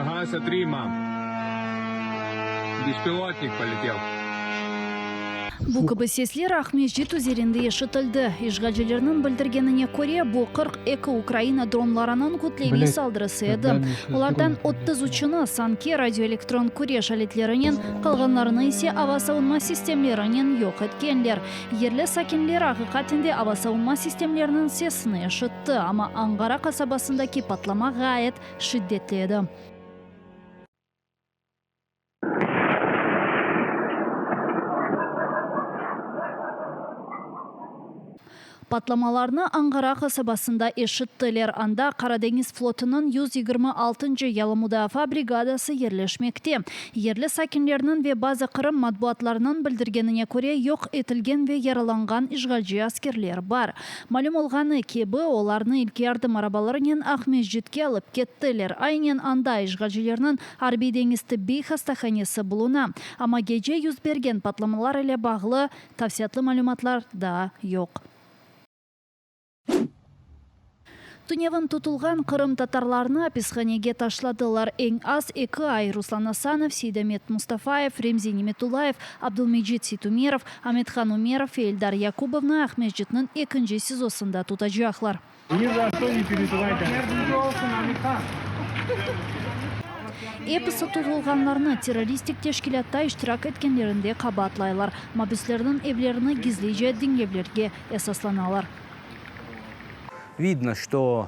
Ага, смотри, мам. Беспилотник полетел. Bu kibi sesler Aqmescit üzerinde eşitildi. İşğalcilerniñ bildirgenine köre, bu 42 Ukraina dronlarınıñ kütleviy saldırısı edi. Olardan 33-ni sanki radioelektron küreş aletlerinen, qalğanlarını ise ava savunma sistemlerinen yoq etkenler. Yerli sakinler aqiqaten de ava savunma sistemleriniñ sesini eşitti, amma Anğara qasabasındaki patlama ğayet şiddetli edi. Patlamalarnı Anğara qasabasında eşittiler, anda Qara deñiz flotunıñ 126-ncı yalı mudafaa brigadası yerleşmekte. Yerli sakinlerniñ ve bazı Qırım matbuatlarınıñ bildirgenine köre, yoq etilgen ve yaralanğan işğalci askerler bar. Malüm olğanı kibi, olarnı ilk yardım arabalarınen Aqmescitke alıp kettiler. Aynen anda işğalcilerniñ Arbiy-deñiz tibbiy hastahanesi buluna. Amma gece yüz bergen patlamalar ile bağlı tafsilâtlı malümatlar daa yoq. Tünevin tutulğan qırımtatarlarnı apishanege taşladılar. Eñ az eki ay Ruslan Asanov, Seydamet Mustafayev, Remzi Nimetullayev, Abdulmecit Seytumerov, Amethan Umerov ve Eldar Yakubovnı Aqmescitniñ ekinci SİZOsında tutacaqlar. Episi tutulğanlarnı terroristik teşkilâtta iştirak etkenlerinde qabaatlaylar. Mabüslerniñ evlerini gizlice diñlevlerge esaslanalar. Vidno, çto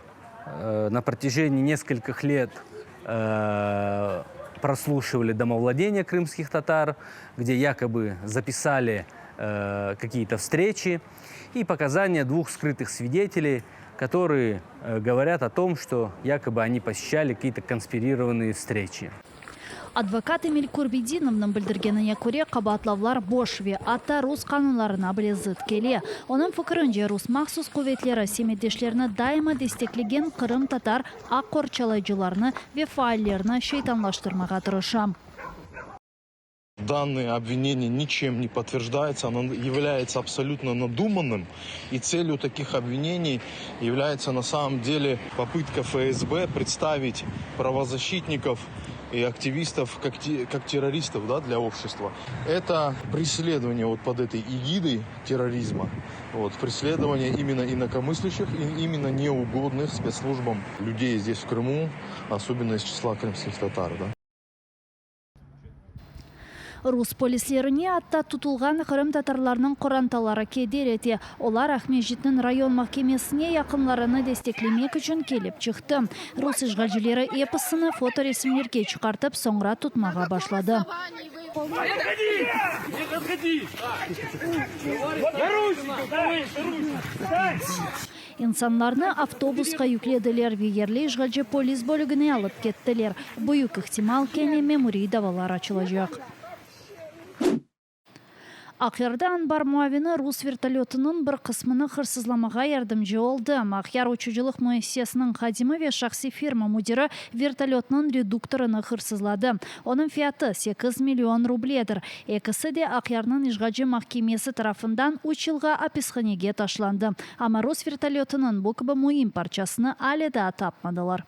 na protyajeniyi neskolkih let prosluşivali domovladeniya krımskih tatar, gde yakoby zapisali kakiye-to vstreçi i pokazaniya dvuh skrıtıh svideteley, kotorıye govorât o tom, çto yakoby oni poseşçali kakiye-to konspirirovanıye vstreçi. Advokat Emil Kurbedinovnıñ bildirgenine köre, qabaatlavlar boş ve atta rus qanunlarına bile zıt kele. Onıñ fikirince, rus mahsus quvetleri semetdeşlerini daima desteklegen qırımtatar aq qorçalayıcılarını ve faallerni şeytanlaştırmağa tırışa. Данное обвинение ничем не подтверждается, оно является абсолютно надуманным. И целью таких обвинений является на самом деле попытка ФСБ представить правозащитников и активистов как, те, как террористов да, для общества. Это преследование вот под этой эгидой терроризма, вот, преследование именно инакомыслящих и именно неугодных спецслужбам людей здесь в Крыму, особенно из числа крымских татар. Да. Rus polislerine atta tutulğan qırımtatarlarnıñ qorantaları keder ete. Olar Aqmescitniñ rayon mahkemesine yaqınlarını desteklemek içün kelip çıqtı. Rus işğalcileri episini fotoresimlerge çıqartıp, soñra tutmağa başladı. İnsanlarnı avtobusqa yüklediler ve yerli işğalci polis bölügine alıp kettiler. Büyük ihtimal, kene memuriy davalar açılacaq. Aqyarda anbar muavini rus vertolötınıñ bir qısmını hırsızlamağa yardımcı oldı. Aqyar uçucılıq müessisesiniñ hadimi ve şahsiy firma müdiri vertolötnıñ reduktorını hırsızladı. Onıñ fiyatı, 8 million rubledir. Ekisi de Aqyarnıñ işğalci mahkemesi tarafından üç yılğa apishanege taşlandı. Amma rus vertolötınıñ bu kibi müim parçasını ale daa tapmadılar.